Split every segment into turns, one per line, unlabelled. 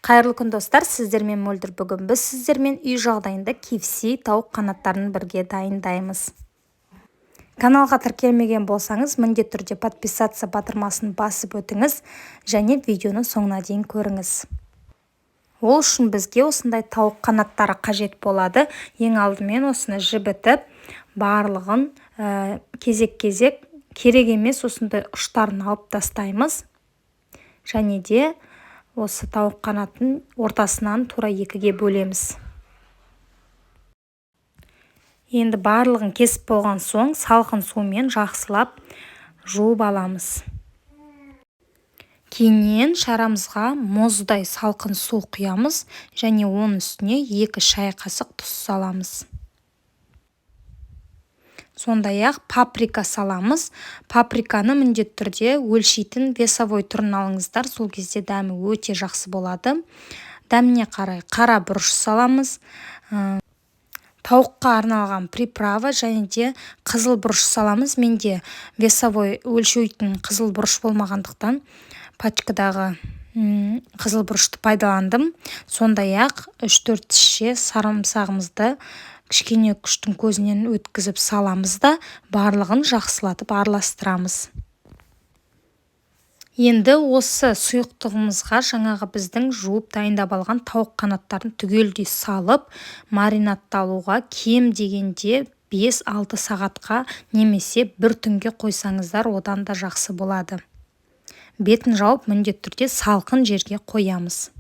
Қайырлы күн, достар! Сіздермен Мөлдір. Бүгін біз сіздермен үй жағдайында KFC тауық қанаттарын бірге дайындаймыз. Каналға тіркелмеген болсаңыз, міндетті түрде подписаться батырмасын басып өтіңіз және видеоны соңына дейін көріңіз. Ол үшін бізге осындай тауық қанаттары қажет болады. Ең алдымен осыны жібітіп, барлығын кезек-кезек керек емес осындай ұштарын алып тастаймыз және де осы тауық қанатын ортасынан тура екіге бөлеміз. Енді барлығын кесіп болған соң, салқын сумен жақсылап жуып аламыз. Кейіннен шарамызға мұздай салқын су құямыз және оның үстіне 2 шай қасық тұз саламыз. Сондай-ақ паприка саламыз. Паприканы міндетті түрде өлшейтін, весовой түрін алыңыздар, сол кезде дәмі өте жақсы болады. Дәміне қарай қара бұрыш саламыз, тауыққа арналған приправа және де қызыл бұрыш саламыз. Менде весовой, өлшейтін қызыл бұрыш болмағандықтан, пачкадағы қызыл бұрышты пайдаландым. Сондай-ақ 3-4 тісше сарымсағымызды кішкене күштің көзінен өткізіп саламыз да, барлығын жақсылатып араластырамыз. Енді осы сұйықтығымызға жаңағы біздің жуып дайындап алған тауық қанаттарын түгелдей салып, маринадталуға кем дегенде 5-6 сағатқа немесе бір түнге қойсаңыздар, одан да жақсы болады. Бетін жауып, міндетті түрде салқын жерге қоямыз.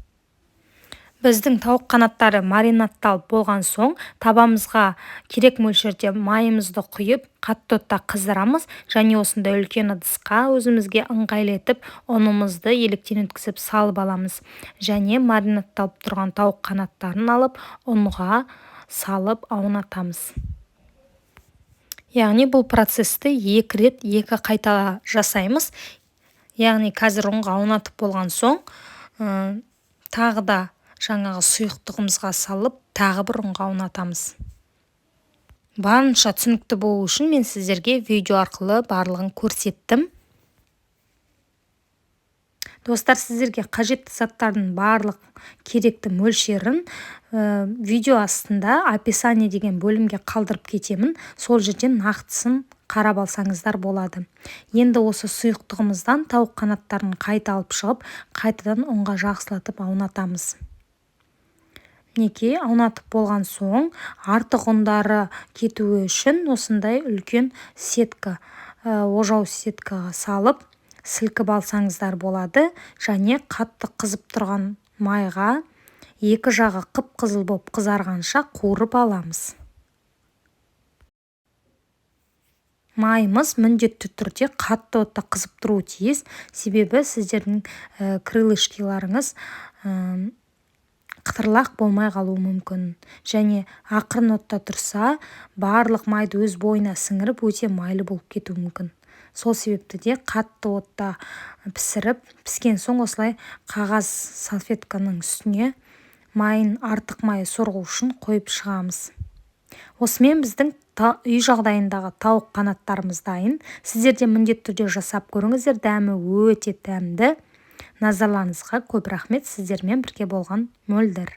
Біздің тауық қанаттары маринадталып болған соң, табамызға керек мөлшерде майымызды құйып, қатты отта қыздырамыз және осындай үлкен ыдысқа өзімізге ыңғайлы етіп ұнымызды електен өткізіп салып аламыз және маринадталып тұрған тауық қанаттарын алып, ұнға салып аунатамыз. Яғни бұл процесті екі рет, екі қайта жасаймыз. Яғни қазір ұнға аунатып болған соң, тағы да жаңағы сұйықтығымызға салып, тағы бір ұнға аунатамыз. Барынша түсінікті болу үшін мен сіздерге видео арқылы барлығын көрсеттім. Достар, сіздерге қажетті заттардың барлық керекті мөлшерін видео астында «Описание» деген бөлімге қалдырып кетемін. Сол жерден нақтысын қарап алсаңыздар болады. Енді осы сұйықтығымыздан тауық қанаттарын қайта алып шығып, қайтадан ұнға жақсылатып аунатамыз. Мінекей, аунатып болған соң, артық ұндары кетуі үшін осындай үлкен сетка, ожау сеткаға салып, сілкіп алсаңыздар болады және қатты қызып тұрған майға екі жағы қып-қызыл болып қызарғанша қуырып аламыз. Майымыз міндетті түрде қатты отта қызып тұруы тиіс, себебі сіздердің крылышкиларыңыз қытырлақ болмай қалуы мүмкін және ақырын отта тұрса, барлық майды өз бойына сіңіріп, өте майлы болып кетуі мүмкін. Сол себепті де қатты отта пісіріп, піскен соң осылай қағаз салфетканың үстіне майын, артық майы сорғу үшін қойып шығамыз. Осымен біздің үй жағдайындағы тауық қанаттарымыз дайын. Сіздер де міндетті түрде жасап көріңіздер, дәмі өте дәмді. Назарларыңызға көп рахмет! Сіздермен бірге болған Мөлдір.